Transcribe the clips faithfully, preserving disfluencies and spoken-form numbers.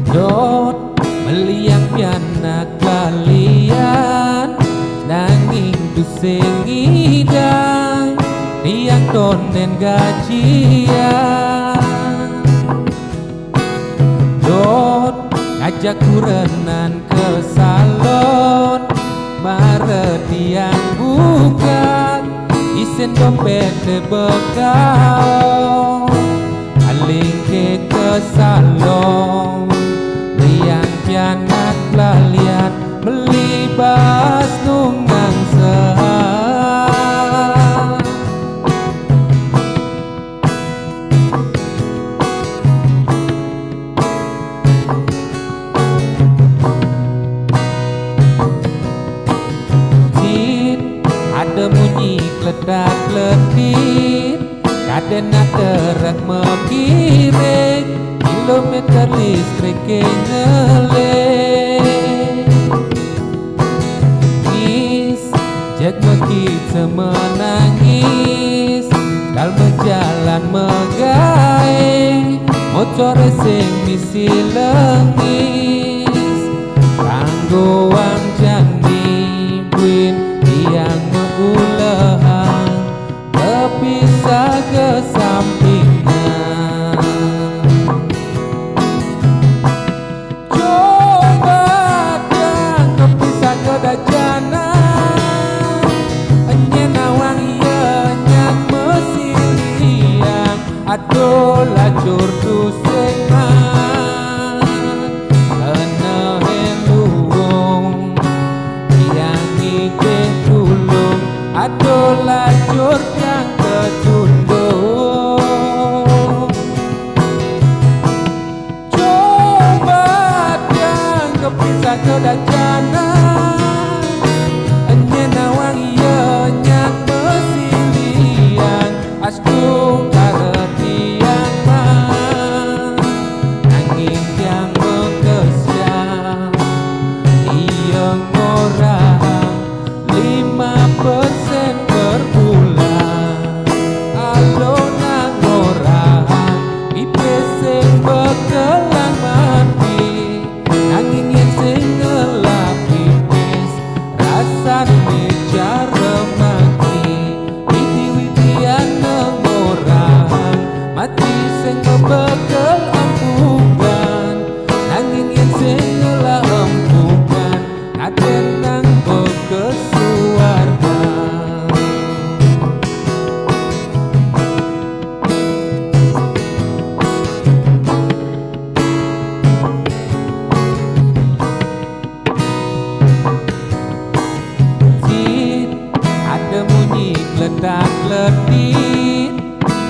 Dot, meliang pianak lalian, nanging tusing ngidang, tiang tonden gajian. Dot, ngajak kurenan ke salon, mare tiang buka, isin dompet bekal. Aling ke ke salon, liang pianak lalian, meli bas nungang sehat. Cit, ada munyi kletak-kletik, kaden nak terak mekirik, kilometer listrik ke ngelek. Is, jeg mekit semenangis, kal mejalan megai, motor sing misi lengis, kanggo wang jani buin tiang meuleuhan, kepisah ke sampingan. Coba dang kepisah ke dajanan, enyen awang ieu nyan meusiliang, adoh lacur tusing man. Keuneuk luwong, tiang nitih tulông, adoh lacur tiang teucundong. Coba tiang kepisah ke dajanan, enyen awang ieu nyan meusiliang, astu kara tiang man. Nanging tiang meukeusya, ieu ngorang lima persen per bulan. Alona ngorang, ipih sing beukeulang mati, nanging nyan sing ngeulap pipis, rasan ni cara mati. Witi-witian ngorang, mati sing beukeulang ampungan, nanging nyan sing ngeulap ampungan, aden nang beukeusuarga. Cit, ada munyi kletak-kletik,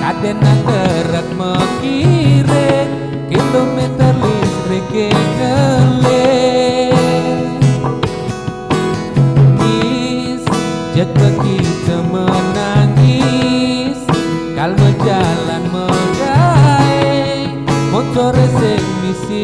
kaden nang terak mekirik, kilometer listrik ke ngelek. Is, jeuet keu kita meunangis, kal meujalan meugai, motor sing misi